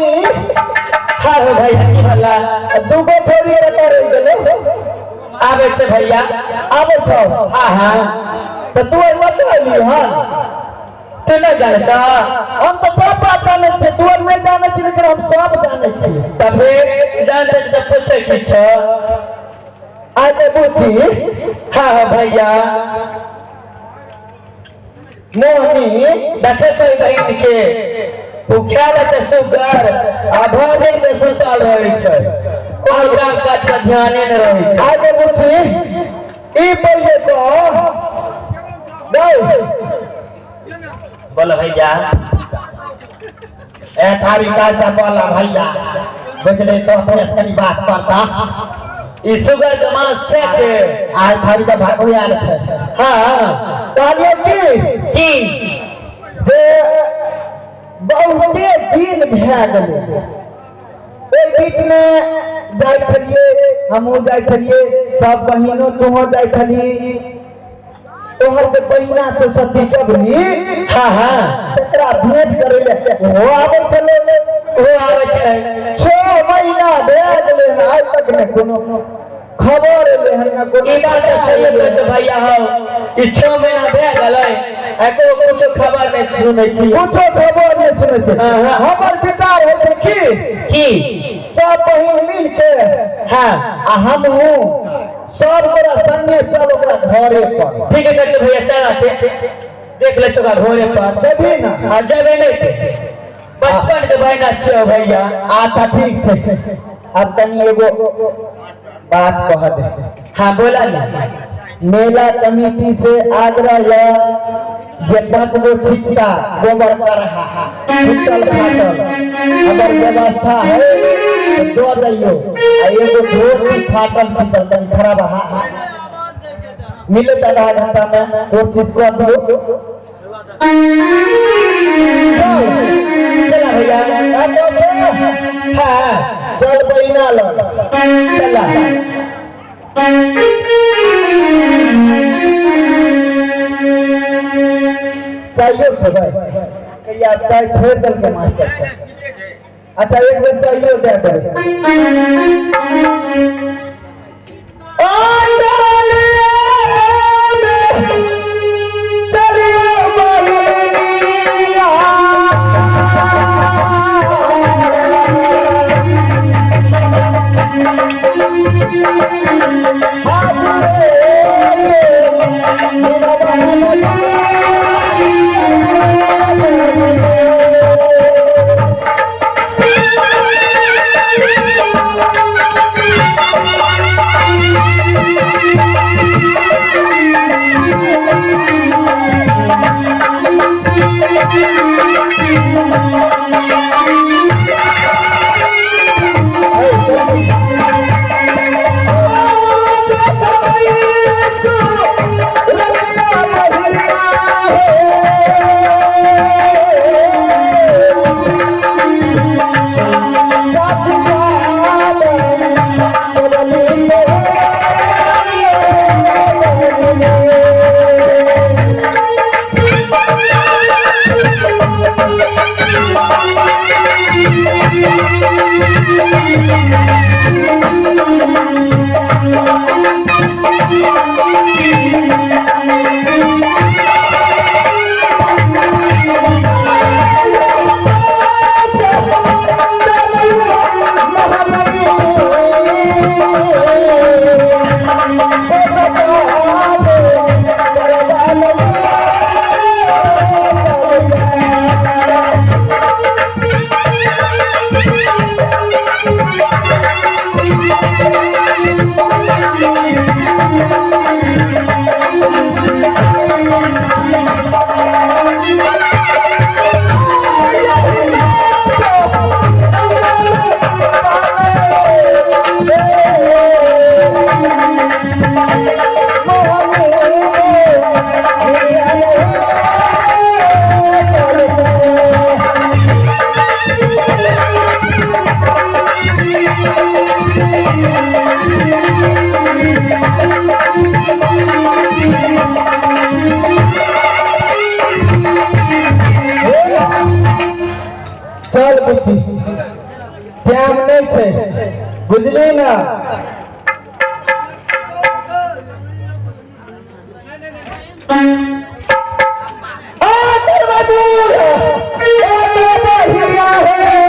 मोहनी। हाँ हो भैया, की भला? दूगो छोरी कतऽ रहि गेलै? आबै छै भैया। आबै छौ? हाँ हाँ। तऽ तू आर कतऽ एली हन? तू नहि जानै छ? हम तऽ सब बात जानै छियै, तू आर नहि जानै छी, लेकिन हम सब जानै छियै। तऽ फिर जानते छी तऽ पूछै की छ? आइ तऽ बुझी। हाँ हाँ भैया। मोहनी। देखे छै बहिन के, ओ खाय छै सुगर आ भरि दिन के सुतल रहै छै, कोनो काम काज पर ध्याने नहि रहै छै। आइ तऽ बुझी, ई पहिले कह गौ। बोल भैया। ए थारी काज बोला भैया, बुझले तो अपने से कनी बात करता। ई सुगर के मांस खा के आइ थारी के भागो आयल छै। हाँ। कहलियै की की? जे बहुते दिन भए गेलै, ओहि बीचमे जाइ छलियै, हमहूँ जाइ छलियै, सब बहिनो, तोहो जाइ छली, तोहर जे बहिना छौ सती कबनी। हाँ हाँ। तकरा भेंट करै लए ओहो आबै छलै। ओहो आबै छै। 6 महीना भए गेलै हन, आइ तक नहि कोनो खबर एलै हन, ने कोनो। ई बात तऽ सही कहै छै भैया। हौ, ई 6 महीना भए गेलै, एको कुछो खबर नहि सुनै छी। कुछो खबर नहि सुनै छै। हाँ। हमर विचार होइ छै की की? सब बहिन मिल के आ हमहूँ सब गोरा संगे चल ओकरा घरे पर। ठीक है कहै छै भैया, चल आते, देख ले ओकरा घरे पर। जेबही ने? हाँ, जेबै नहि? बचपन के बहिना छियौ भैया। अच्छा, ठीक छै। अब तनी एगो बात कह दे। हाँ, बोला ने। मेला कमेटी से आग्रह यह जे 5 गो छिट्टा गोबर करहा छुटल फाटल अगर व्यवस्था है तो दो दैयो, आ एगो धोती फाटल छुटल तनी खराब हा मिले तो आधा घंटा में कोशिश कर दियो। चल। चला भैया। ऑटो से। हाँ। चल बहिना लग। चला। चाहिए तो भाई कहिया चाय छोड़ दल के मास्टर साहब। अच्छा, एक बेर चाहिए दे दे। ओ चलिए, चलिए बहिनिया। आज रे चल बुच्ची, टाइम नहीं छै, बुझली ना? आ तर बाबू, ए बहिया हे।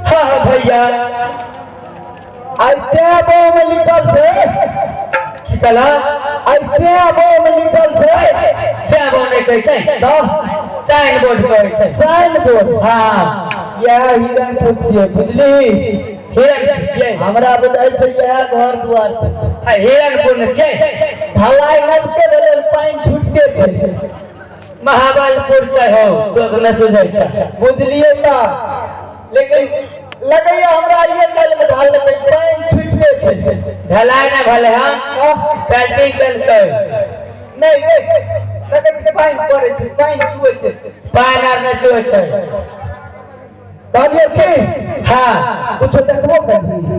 हाँ हाँ भैया, ऐसे अबो में लिखल छै। की कहला? ऐसे अबो में लिखल छै। सैबो नहि कहै छै, साइन बोर्ड कहै छै। Sign board. हाँ। इएह हिरणपुर छियै, बुझली? हिरणपुर छियै। हमरा बुझाइ छै इएह घर दुआर छै। आ हिरणपुर ने छियै। ढलाई नबके भेलै, पानि छूटते छै। महाबलपुर छै हौ, तो तऽ नहि सुझै छै। बुझलियै तऽ, लेकिन लगैया हमरा आइए काल्हि में ढाल लेबै, पानि छूटते छै। ढलाई नहि भेलै हन, पेंटिंग केलकै। नहि लगै छै पानि पड़ै छै, पानि चुऐ छै। पानि आर नहि चुऐ छै। कहलियै की? हाँ। कुछो देखबो करबही?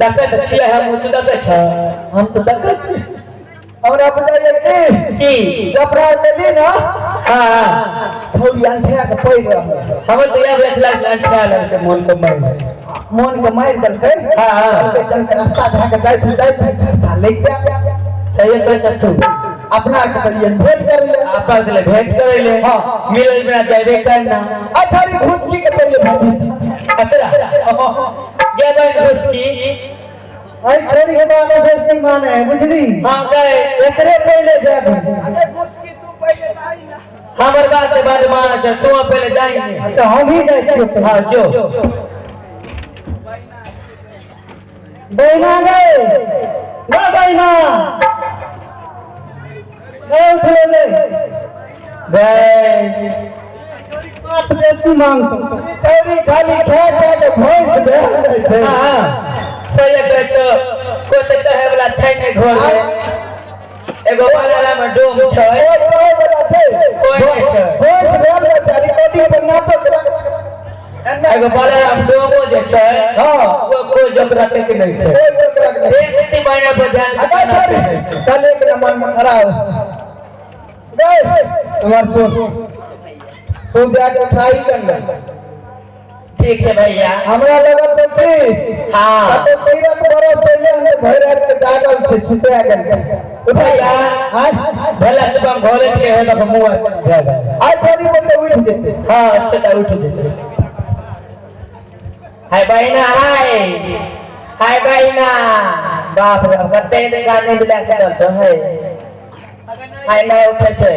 देखै तऽ छियै हम, तू देखै छ? हम तऽ देखै छी। हमरा बुझाइया की की? कपड़ा लेली ना? हाँ। थोड़ी अंठिया के पड़ि रहल। हमर तऽ इएह बेचला से अंठिया लेलकै, मोन के मारि। मोन के मारि देलकै। हाँ, हाँ। कहलकै, चल के रास्ता धऽ के जाइ छी, जाइ छी, ले जा। सही कहै छ तू। अपना के देलियै भेंट करै ले। आपस ले भेंट करै ले। हाँ। मिलल बिना जाबे करना। अच्छा, ई घुसकी के देलियै भेंट। अतरा गे बहन घुसकी। अरे छोड़ी के बात बेसी माने है, बुझली? हाँ गए। एकरे पहले जाबी। हमर बात के बाद माने छ, तू पहले जाई नहीं। अच्छा, हम ही जाइ छियै। हाँ जो। बहिना गए ना बहिना गए, उठले ले। गए। बात बेसी मांगतो। छौरी खाली खा खा के भैंस भेल जाइ छै। हाँ सही कहै छौ, कोई तऽ कहै वाला छै नहि घर में। एगो वाला में डोम छै। कोई कहै वाला छै? कोई नहि छै। भैंस भेल जाइ छै, रिकॉर्डिंग पर नाचो। एगो वाला में डोमो जे छै। हाँ। वो कोई जोक रखे के नहीं छै। कोई जोक रखे नहीं। एक तीन महीना पर ध्यान से अगर छोड़ी चल, एक मन खराब गए तुम्हार सुन, तू जाके उठाई कर ले। ठीक छै भैया। हमरा लगल छै की हाँ। कतौ 13 बरस पहिले हम भरि रात के जागल छै, सुते गेल छै। भैया। आय। भला चुपम घोले के है तो मुंह भए गेल। आय छोड़ी बंदे उठ जेते। हाँ अच्छा, तऽ उठ जेतै। हाय बहिना, हाय हाय बहिना। बाप रे, कते दिन गाने दिला के छौ है। हाय, नहि उठै छै।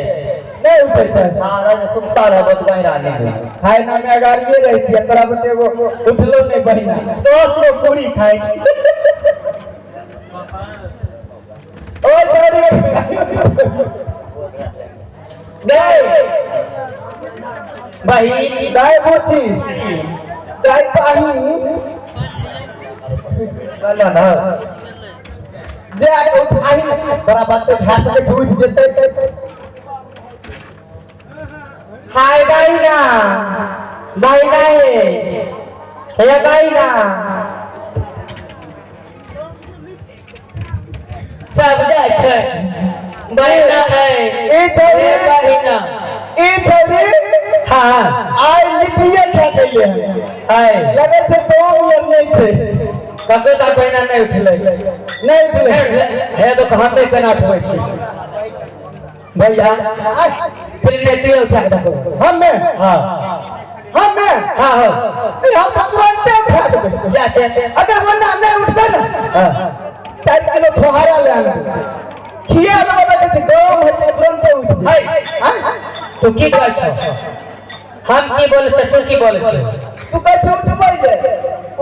नहि उठै छै। हाँ, रह सुखता रह, बहुत गहरा नहीं। खाय ना में अगाड़िए रहै छियै, तोरा बते एगो उठलो नहि बहिना। 10 गो पूरी खाइ छी। ओ छोड़ी। गए बहिन। दाय बुची दाय पाही। चलो ना। जे आके उठाही ने बड़ा बात तो भए सकै छै उठि जेतै। हाय बहिना, बहिना हे, हे बहिना, सब जाइ छै बहिना है। ई छौड़ी, हे बहिना, ई छौड़ी। हाँ। आइ लिट्टिए खा गेलियै हन। हाय। लगै छै तो नहि छै। ककरो तक बहिना नहि उठलै। नहि उठलै। हे तो हम केना उठबै छी भैया? पहले तू उठा के देखो। हमे? हाँ। हमे? हाँ हाँ। ई हम तऽ तुरन्ते उठा देबै। जाते। अगर वन्ना नहि उठतै ने, हाँ, 4 किलो छोहारा ले आनबै, खिया देबै, लगै छै गरम हेतै, तुरन्ते उठि जेतै। हाय। आँय? तू की कहै छौ? हम की बोलै छै, तू की बोलै छै? तू कहै छै उठबै ले,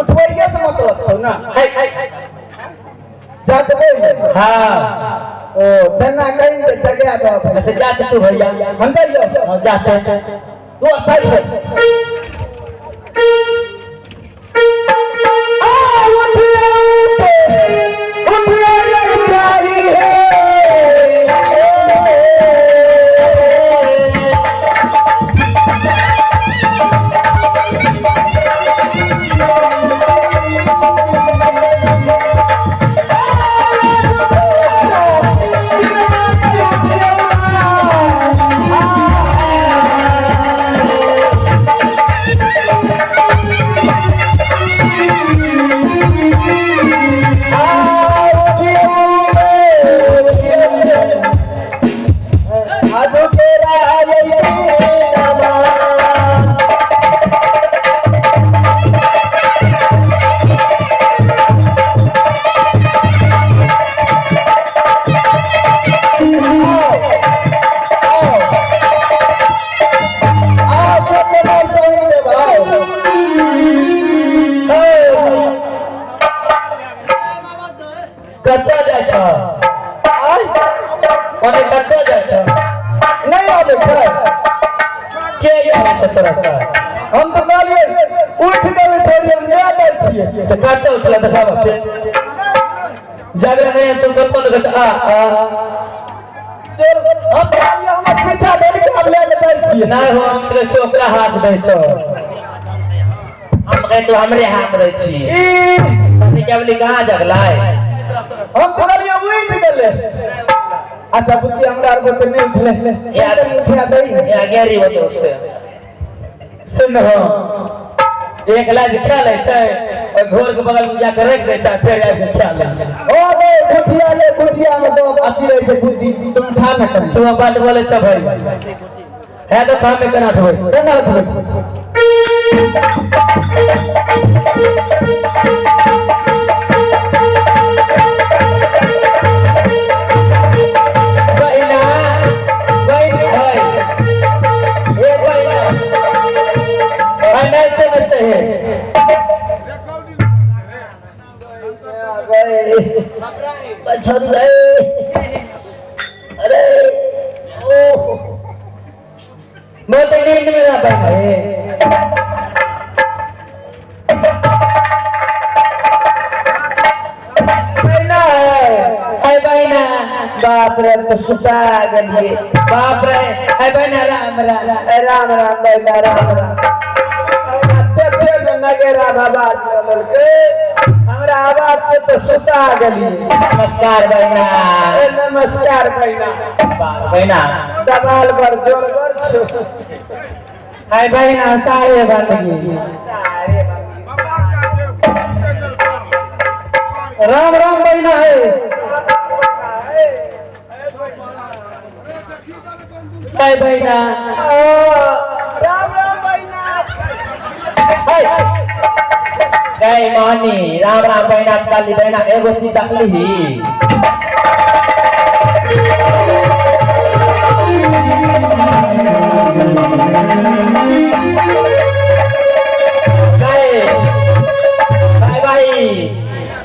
उठबैये से मतलब छौ ने? हाय हाय। जगबै ले। हाँ। ओ तेना कहीं जे जगह दऽ। अच्छा, जाते तू भैया। हम जाइयो? हाँ, जाते। तू साइड हो। आ, उठिया उठे, उठिया ये प्यारी है। आ, उठिया उठे, उठिया उठे। आजू तेरा यही नामा। आओ, आओ। आओ, बोलने लाल चाहिए, आओ। कतऽ जाइ छौ? आय, ओने कतऽ जाइ छौ? नहि आबै छै? के आबै छै तोरा से? हम तऽ कहलियै उठि गेलै छोड़ी, हम लए जाइ छियै। तऽ कतऽ उठल देखाबऽ। जागरण नहि तू कतऽ लगै छै? आ आ। चल, हम कहलियै हमर पीछा धरि के हम लए के जाइ छियै। नहि हो, हम तो ओकरा हाथ दै छौ। हम कहे तू हमरे हाथ दै छी। ई पति के बोली कहाँ जगलै? हम तऽ कहलियै उठि गेलै। अच्छा बुच्ची, हमरा आर के नहि उठलै, यार। तनी उठा दही। या गैरी वो दोस्त। सुन हो, एक लाख खा लै छै और घोर के बगल में जाके रख दै छै, फेर आबि के खा लै छै। ओ रे गुठिया ले, गुठिया में तो अथी रहै छै बुद्धि, तुम उठा न करी। तू बात बोले छ भाई है तो खामे केना उठबै छै? केना उठबै छै? बहिना, बहिनी है, हे बहिना, बहिना से न चाहिए। पछड़ गए। अरे ओ। बहुत नींद में ना बहिना हे। बहिना है। हाय बहिना। बाप रे, तो सुता गेलिए। बाप रे, हाय बहिना, राम राम। राम राम बहिना, राम राम। तते ने नगेरा आवाज चललकै, हमरा आवाज से तो सुता गेलिए। नमस्कार बहिना। ए, नमस्कार बहिना। बाप बहिना। दबाल पर जोरगर छो। हाय बहिना, सारे बंदगी। राम राम बहिना है। हाय बहिना। राम राम बहिना। हाय। गई मानी, राम राम बहिना। काली बहिना, एगो चीज देखली ही? गए भाई भाई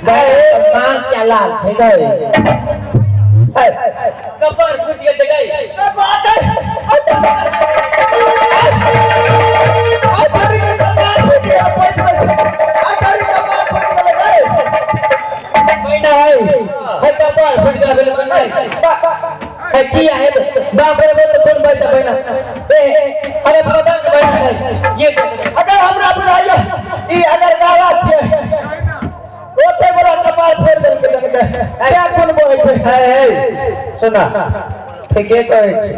गए, मांग क्या लाल छै गए? कपार फूट गेल छै गई। आ छोरी के कपार फूटि गेल, पैस पैस। आ छोरी के कपार फूटि गेलै गई। बहिना है। है कपार फुट गेल भेल मन नहीं है की है बाप रे बाप कोन बच्चा बहिना ए अरे बाबा के बहिना नहीं ये अगर हमरा बुझाइयो ई अगर गावा छै ओते बड़ा कपार फोड़ देलकै तनके क्या कोन बहै छै हे हे सुना ठीके कहै छी।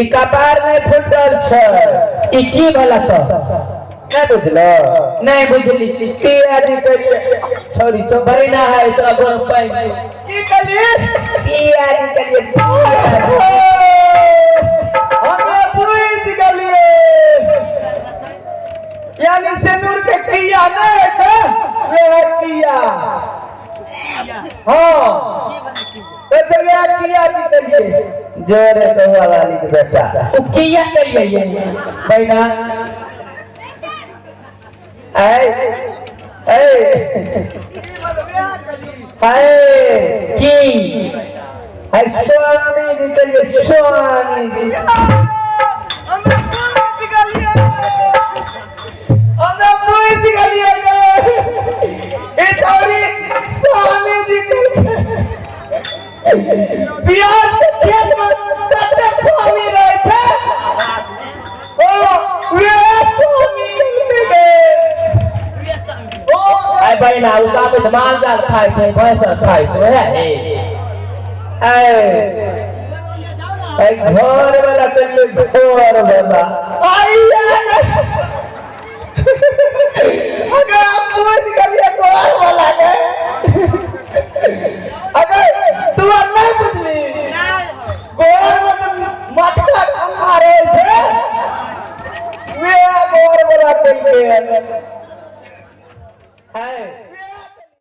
ई कपार नहि फूटल छै। ई की भेला तो? नहि बुझलो? नहीं बुझली। की आदि करिए सॉरी तो बहिना है तोरा गोर पाई की कहली? की आदि करिए? हमे बुझि गेलियै, यानी सिंदूर के किया नहीं है वह किया। हाँ तो चलिए किया जी करिए। जोरे कहुआ वाली के बेटा उ किया करिए बहिना? ऐ ऐ हाय की हाय स्वामी जी करिए स्वामी जी। हमे बुझि गेलियै ई छौरी स्वामी जी के बिहार के खेत में कते स्वामी रहै छै, ओ वे स्वामी के। ऐ बहिना, उ साबित माल जाल खाइ छै, भैंस आर खाइ छै, वएह हे। ऐ ऐ घर वाला करिए घर वाला। आइया, अगर आप बुझि गेलियै घर वाला।